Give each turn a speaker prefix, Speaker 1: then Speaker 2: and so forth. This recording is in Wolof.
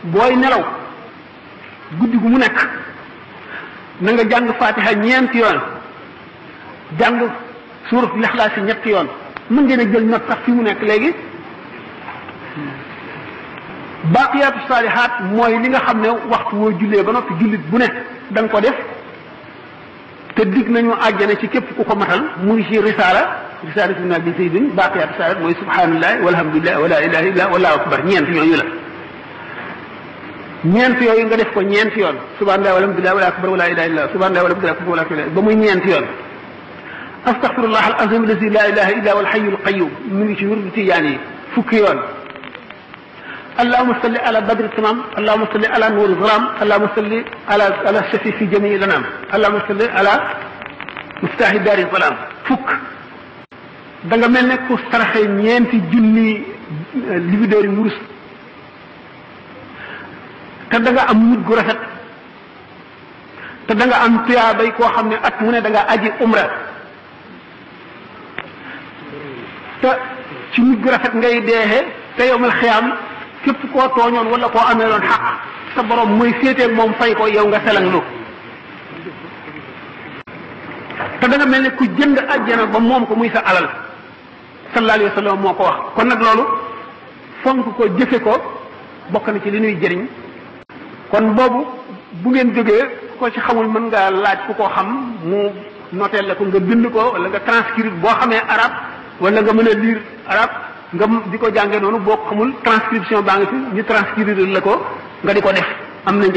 Speaker 1: booy nelaw guddi gu mu nekk na nga jàng fatiha ñeenti yoon jàng suurat Ixlaas ñetti yoon mën ngeen a jël note sax fi mu nekk léegi. baaqiyaatu saalihaat mooy li nga xam ne waxtu woo jullee ba noppi jullit bu ne da nga ko def te dig nañu àjjana ci képp ku ko matal mu ngi ci risalatu ibn abi zaydin baaqiyaatu saalihaat mooy subhanallah walhamdulillah wala ilaha illa wallahu akbar ñeent yooyu la. ñeent yooyu nga def ko ñeenti yoon subhanallah walhamdulillah wala akbar wala ilaha illa subhanallah walhamdulillah wala akbar ba muy ñeenti yoon. astaghfirullah al azim allazi la ilaha illa huwa al hayyul qayyum mu ngi ci wirdu tijaan yi fukki yoon. allahumma salli ala badri tamam allahumma salli ala nuuri zalaam allahumma salli ala shafi fi jamii lanaam allahumma salli ala mustaahi daari zalaam fukk. da nga mel ne ku saraxe ñeenti junni libidoori wurus te da nga am mujj gu rafet te da nga am tuyaabay koo xam ne at mu ne da nga aji umra te ci mujj gu rafet ngay deexee te yowmal xiyaam képp koo tooñoon wala koo amee loon xaq sa borom mooy féeteeg moom fay ko yow nga selang lu te da nga mel ne ku jënd àjjana ba moom ko muy sa alal sallallahu alayhi wa sallam moo ko wax kon nag loolu fonk ko jëfe ko bokk na ci li ñuy jëriñ kon boobu bu ngeen jógee ko ci xamul mën nga laaj ku ko xam mu noteel la ko nga bind ko wala nga transcrire boo xamee arab wala nga mën a lire arab nga di ko jàngee noonu boo xamul transcription baa ngi fi ñu transcrire la ko nga di ko def am na